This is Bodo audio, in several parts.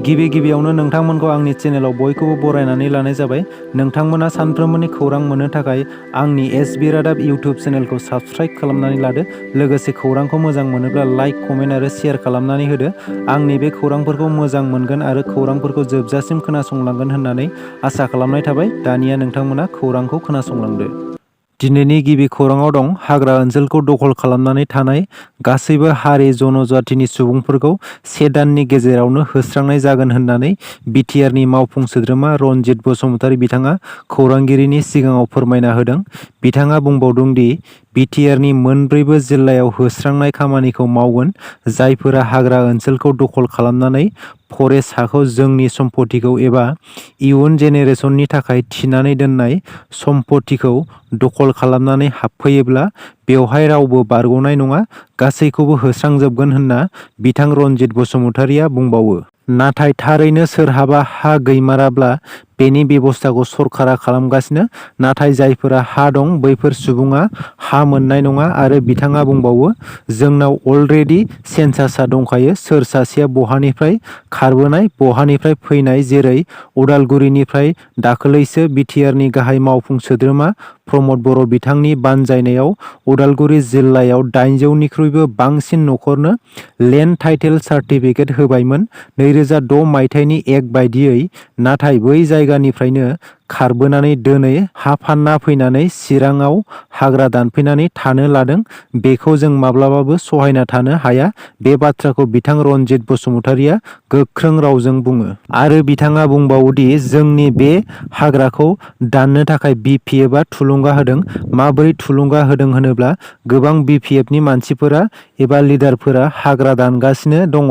गिबियावनो नोंथांमोनखौ आंनि चेनेलाव बयखौबो बरायनानै लानाय जाबाय। नोंथांमोना सानफ्रोमबोनि खौरां मोननो थाखाय आंनि एसबि रादाब इउटिउब चेनेलखौ साबस्क्राइब खालामनानै लादो। लोगोसे खौरांखौ मोजां मोनोब्ला लाइक, कमेन्ट आरो शेयार खालामनानै होदो। आंनि बे खौरांफोरखौ मोजां मोनगोन आरो खौरांफोरखौ जोबजासिम खोनासंलांगोन होननानै आसा खालामनाय थाबाय। दानिया नोंथांमोना खौरांखौ खोनासंलांदो। दिनैनि गिबि खौराङाव दं हाग्रा ओनसोलखौ दखल खालामनानै थानाय गासैबो हारि जनजातिनि सुबुंफोरखौ 1 दाननि गेजेरावनो होस्रांनाय जागोन होननानै बिटिआरनि मावफुं सोद्रोमा रनजित बसुमतारी बिथाङा खौरांगिरिनि सिगाङाव फोरमायना होदों। बिथाङा बुंबावदों दि बिटिआरनि मोनब्रैबो जिल्लायाव होस्रांनाय खामानिखौ मावगोन। जायफोरा हाग्रा ओनसोलखौ दखल खालामनानै फरेस्ट हाखौ जोंनि सम्पथिखौ एबा इयुन जेनेरेसननि थाखाय थिनानै दोननाय सम्पथिखौ दखल खालामनानै हाबफैयोब्ला बेवहाय रावबो बारग'नाय नङा, गासैखौबो होस्रांजोबगोन होनना बिथां रनजित बसुमतारीया बुंबावो। नाथाय थारैनो सोरहाबा हा गैमाराब्ला बेनि बेबस्थाखौ सरकारा खालामगासिनो। नाथाय जायफोरा हा दं बैफोर सुबुङा हा मोननाय नङा आरो बिथाङा बुंबावो, जोंनाव अलरेडि सेन्सासआ दंखायो। सोर सासेया बहानिफ्राय खारबोनाय, बहानिफ्राय फैनाय, जेरै उदालगुरिनिफ्राय दाखालैसो बिटिआरनि गाहाय मावफुं सोद्रोमा प्रमद बर' बिथांनि बानजायनायाव उदालगुरि जिल्लायाव 800निख्रुइबो बांसिन नखरनो लेन्ड टाइटेल सार्टिफिकेट होबायमोन 2006 मायथाइनि एक्ट बायदियै। नाथाय बै जायगानिफ्रायनो खारबोनानै दिनै हा फानना फैनानै चिराङाव हाग्रा दानफैनानै थानो लादों। बेखौ जों माब्लाबाबो सहायना थानो हाया। बे बाथ्राखौ बिथां रनजित बसुमतारीया गोख्रों रावजों बुङो। आरो बिथाङा बुंबावोदि जोंनि बे हाग्राखौ दाननो थाखाय बिपिएफआ थुलुंगा होदों। माबोरै थुलुंगा होदों होनोब्ला गोबां बिपिएफनि मानसिफोरा एबा लिडारफोरा हाग्रा दानगासिनो दङ।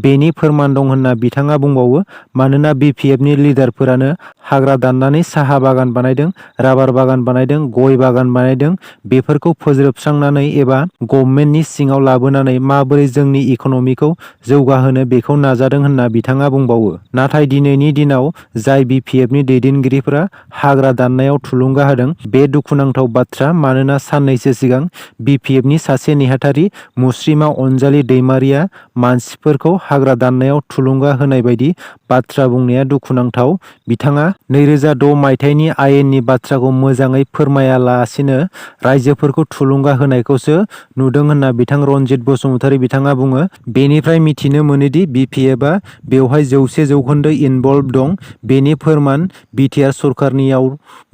बेनि फोरमान दं होनना बिथाङा बुंबावो। मानोना बिपिएफनि लिडारफोरानो हाग्रा दाननानै साहा बागान बानायदों, राबार बागान बानायदों, गय बागान बानायदों। बेफोरखौ फोजोबस्रांनानै एबा गभर्नमेन्टनि सिङाव लाबोनानै माबोरै जोंनि इक'नमिखौ जौगाहोनो बेखौ नाजादों होनना बिथाङा बुंबावो। नाथाय दिनैनि दिनाव जाय बिपिएफनि दैदेनगिरिफोरा हाग्रा दाननायाव थुलुंगा होदों बे दुखुनांथाव बाथ्रा। मानोना साननैसो सिगां बिपिएफनि सासे नेहाथारि मुस्रिमा अनजालि दैमारिया मानसिफोरखौ हाग्रा दाननायाव थुलुंगा होनाय बायदि बाथ्रा बुंनाया दुखुनांथाव। बिथाङा 2006 मायथाइनि आयेननि बाथ्राखौ मोजाङै फोरमायालासिनो रायजोफोरखौ थुलुंगा होनायखौसो नुदों होनना बिथां रनजित बसुमतारी बिथाङा बुङो। बेनिफ्राय मिथिनो मोनोदि बिपिएफआ बेवहाय 100% इनभल्भ दं। बेनि फोरमान बिटिआर सरकारनियाव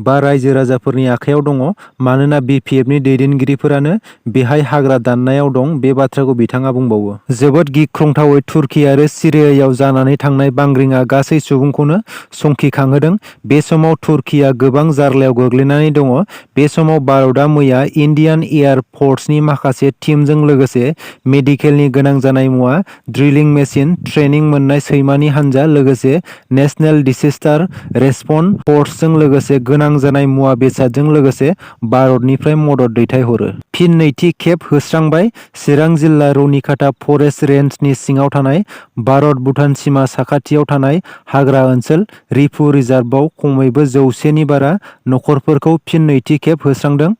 बा रायजो राजाफोरनि आखायाव दङ। मानोना बिपिएफनि दैदेनगिरिफोरानो बेहाय हाग्रा दाननायाव दं। बे बाथ्राखौ बिथाङा बुंबावो। जोबोद गिख्रंथावै तुर्की आरो सिरियायाव जानानै थांनाय बांग्रिंआ गासै सुबुंखौनो संखिखांहोदों। बे समाव तुर्कीया गोबां जार्लायाव गोग्लैनानै दङ। बे समाव भारतआ मैया इन्डियान एयार फर्सनि माखासे टीमजों लोगोसे मेडिकेलनि गोनां जानाय मुवा, ड्रिलिं मेसिन, ट्रेनिं मोननाय सैमानि हानजा, लोगोसे नेशनेल डिसेस्टार रेसपन्स फर्सजों लोगोसे गोनां जानाय मुवा बेसादजों लोगोसे भारतनिफ्राय मदद दैथायहरो। फिन नैथि खेब होस्रांबाय। चिरां जिल्ला रुनिकाटा फरेस्ट रेन्जनि सिङाव थानाय भारत-भुटान सिमा साखाथियाव थानाय हाग्रा ओनसोल रिफु रिजार्भआव खमैबो 100नि बारा नखरफोरखौ फिन नैथि खेब होस्रांदों।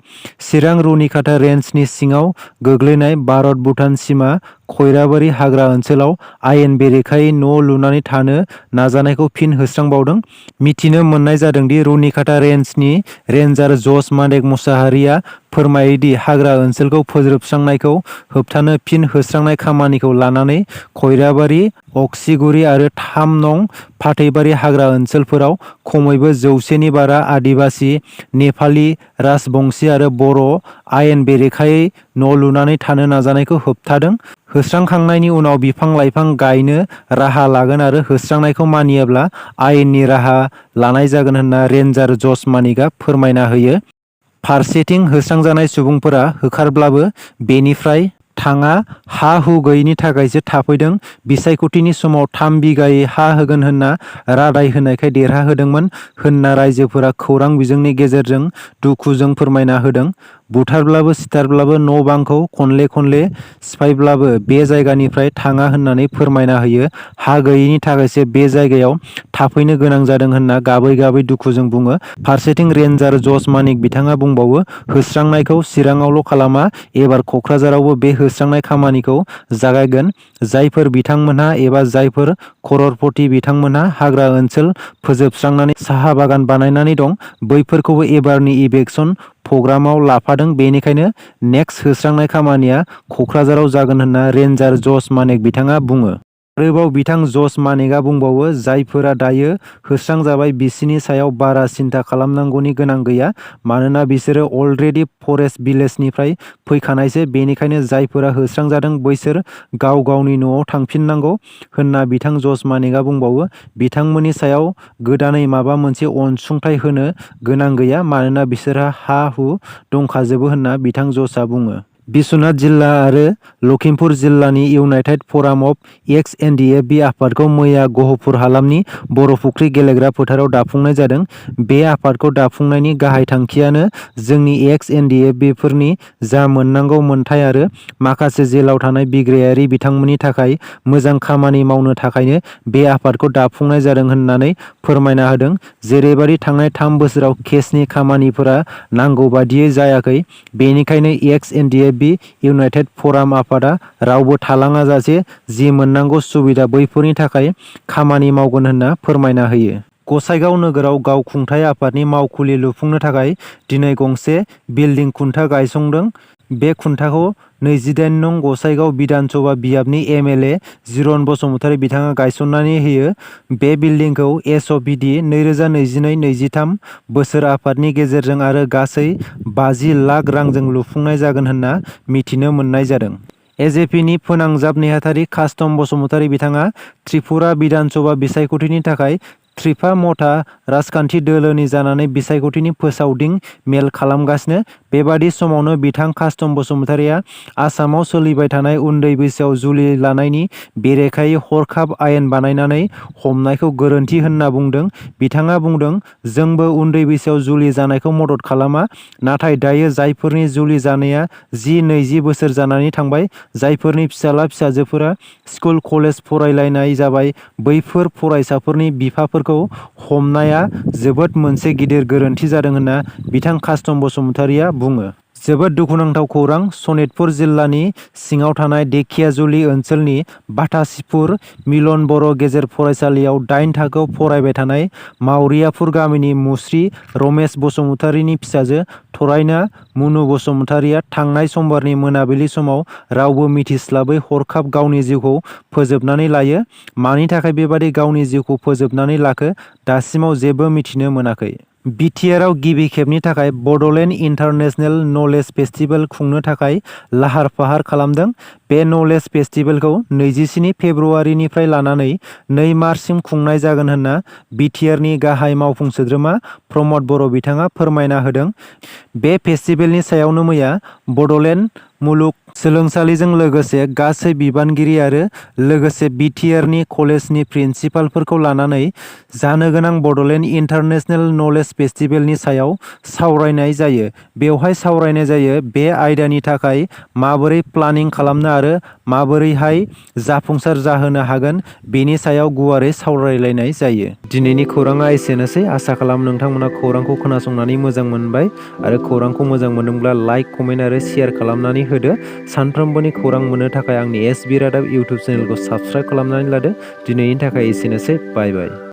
चिरां रुनिकाटा रेन्जनि सिङाव गोग्लैनाय भारत-भुटान सिमा खैराबारि हाग्रा ओनसोलाव आयेन बेरेखायै न' लुनानै थानो नाजानायखौ फिन होस्रांबावदों। मिथिनो मोननाय जादोंदि रुनिकाटा रेन्जनि रेन्जार जस मानेक मुसाहारिया फोरमायोदि हाग्रा ओनसोलखौ फोजोबस्रांनायखौ होबथानो फिन होस्रांनाय खामानिखौ लानानै खैराबारि, अक्सिगुरि आरो 3 नं. फाथैबारि हाग्रा ओनसोलफोराव खमैबो 100नि बारा आदिबासि, नेपालि, राजबंशी आरो बर' आयेन बेरेखायै न' लुनानै थानो नाजानायखौ होबथादों। होस्रांखांनायनि उनाव बिफां-लाइफां गायनो राहा लागोन आरो होस्रांनायखौ मानियाब्ला आयेननि राहा लानाय जागोन होनना रेन्जार जस मानिकआ फोरमायना होयो। फारसेथिं होस्रांजानाय सुबुंफोरा होखारब्लाबो बेनिफ्राय थाङा। हा-हु गैयिनि थाखायसो थाफैदों। बिसायख'थिनि समाव 3 बिगायै हा होगोन होनना रादाय होनायखाय देरहाहोदोंमोन होनना रायजोफोरा खौरां बिजोंनि गेजेरजों दुखुजों फोरमायना होदों। बुथारब्लाबो सिथारब्लाबो न' बांखौ खनले खनले सिफायब्लाबो बे जायगानिफ्राय थाङा होननानै फोरमायना होयो। हा गैयिनि थाखायसो बे जायगायाव थाफैनो गोनां जादों होनना गाबै गाबै दुखुजों बुङो। फारसेथिं रेन्जार जस मानिक बिथाङा बुंबावो, होस्रांनायखौ चिराङावल' खालामा, एबार क'क्राझारावबो बे होस्रांनाय खामानिखौ जागायगोन। जायफोर बिथांमोनहा एबा जायफोर खररपति बिथांमोनहा हाग्रा ओनसोल फोजोबस्रांनानै साहा बागान बानायनानै दं, बैफोरखौबो एबारनि इभेक्सन प्रग्रामाव लाफादों। बेनिखायनो नेक्स्ट होस्रांनाय खामानिया क'क्राझाराव जागोन होनना रेन्जार जस मानिक बिथाङा बुङो। आरोबाव बिथां जस मानिकआ बुंबावो, जायफोरा दायो होस्रांजाबाय बिसिनि सायाव बारा सिन्था खालामनांगौनि गोनां गैया, मानोना बिसोरो अलरेडि फरेस्ट भिलेजनिफ्राय फैखानायसो। बेनिखायनो जायफोरा होस्रांजादों बैसोर गाव गावनि न'आव थांफिननांगौ होनना बिथां जस मानिकआ बुंबावो। बिथांमोननि सायाव गोदानै माबा मोनसे अनसुंथाइ होनो गोनां गैया, मानोना बिसोरहा हा हु दंखाजोबो होनना बिथां जसआ बुङो। बिस्वनाथ जिल्ला आरो लखिमपुर जिल्लानि इउनाइटेड फराम अफ एक्स-एनडिएफबि आफादखौ मैया गहपुर हालामनि बर'फुख्रि गेलेग्रा फोथाराव दाफुंनाय जादों। बे आफादखौ दाफुंनायनि गाहाय थांखियानो जोंनि एक्स-एनडिएफबिफोरनि जा मोननांगौ मोनथाय आरो माखासे जेलाव थानाय बिग्रायारि बिथांमोननि थाखाय मोजां खामानि मावनो थाखायनो बे आफादखौ दाफुंनाय जादों होननानै फोरमायना होदों। जेरैबादि थांनाय 3 बोसोराव केसनि खामानिफोरा नांगौ बादियै जायाखै, बेनिखायनो एक्स-एनडिएफबि इउनाइटेड फराम आफादा रावबो थालाङाजासे जि मोननांगौ सुबिदा बैफोरनि थाखाय खामानि मावगोन होनना फोरमायना होयो। गसाइगाव नोगोराव गावखुंथाय आफादनि मावखुलि लुफुंनो थाखाय दिनै गंसे बिल्डिं खुन्था गायसंदों। बे खुन्थाखौ 28 नं गसाइगाव बिधान सभा बियाबनि एमएलए जिरन बसुमतारी बिथाङा गायसननानै होयो। बे बिल्डिंखौ एसअभिडि 2022-23 बोसोर आफादनि गेजेरजों आरो गासै 50 लाख रांजों लुफुंनाय जागोन होनना मिथिनो मोननाय जादों। एजेपिनि फोनांजाब नेहाथारि कास्टम बसुमतारी बिथाङा त्रिपुरा बिधान सभा बिसायख'थिनि थाखाय त्रिफा मथा राजखान्थि दोलोनि जानानै बिसायख'थिनि फोसावदिं मेल खालामगासिनो। बेबादि समावनो बिथां कास्टम बसुमतारीया आसामाव सोलिबाय थानाय उन्दै बैसोआव जुलि लानायनि बेरेखायै हरखाब आयेन बानायनानै हमनायखौ गोरोन्थि होनना बुंदों। बिथाङा बुंदों, जोंबो उन्दै बैसोआव जुलि जानायखौ मदद खालामा, नाथाय दायो जायफोरनि जुलि जानाया 10-20 बोसोर जानानै थांबाय, जायफोरनि फिसाला फिसाजोफोरा स्कुल कलेज फरायलायनाय जाबाय, बैफोर फरायसाफोरनि बिफाफोरखौ हमनाया जोबोद मोनसे गिदिर गोरोन्थि जादों होनना बिथां कास्टम बसुमतारीया बुङो। जोबोद दुखुनांथाव खौरां, सनितपुर जिल्लानि सिङाव थानाय धेकियाजुलि ओनसोलनि बाथासिपुर मिलन बर' गेजेर फरायसालियाव 8 थाखोआव फरायबाय थानाय मावरियापुर गामिनि मुस्रि रमेश बसुमतारीनि फिसाजो थरायना मुनु बसुमतारीया थांनाय समबारनि मोनाबिलि समाव रावबो मिथिस्लाबै हरखाब गावनि जिउखौ फोजोबनानै लायो। मानि थाखाय बेबादि गावनि जिउखौ फोजोबनानै लाखो, दासिमाव जेबो मिथिनो मोनाखै। बिटिआरआव गिबि खेबनि थाखाय बड'लेण्ड इन्टारनेशनेल नलेज फेस्टिभेल खुंनो थाखाय लाहार फाहार खालामदों। बे नलेज फेस्टिभेलखौ 27 फेब्रुआरिनिफ्राय लानानै 2 मार्चसिम खुंनाय जागोन होनना बिटिआरनि गाहाय मावफुं सोद्रोमा प्रमद बर' बिथाङा फोरमायना होदों। बे फेस्टिभेलनि सायावनो मैया बड'लेण्ड मुलुग सोलोंसालिजों लोगोसे गासै बिबानगिरि आरो लोगोसे बिटिआरनि कलेजनि प्रिन्सिपालफोरखौ लानानै जानो गोनां बड'लेण्ड इन्टारनेशनेल नलेज फेस्टिभेलनि सायाव सावरायनाय जायो। बेवहाय सावरायनाय जायो बे आयदानि थाखाय माबोरै प्लानिं खालामनो आरो माबोरैहाय जाफुंसार जाहोनो हागोन, बेनि सायाव गुवारै सावरायलायनाय जायो। दिनैनि खौराङा एसेनोसै। आसा खालाम नोंथांमोना खौरांखौ खोनासंनानै मोजां मोनबाय आरो खौरांखौ मोजां मोनदोंब्ला लाइक, कमेन्ट आरो शेयार खालामनानै होदो। सानफ्रोमबोनि खौरां मोननो थाखाय आंनि एसबि रादाब इउटुब चेनेलखौ साबस्क्राइब खालामनानै लादो। दिनैनि थाखाय एसेनोसै। बाय बाय।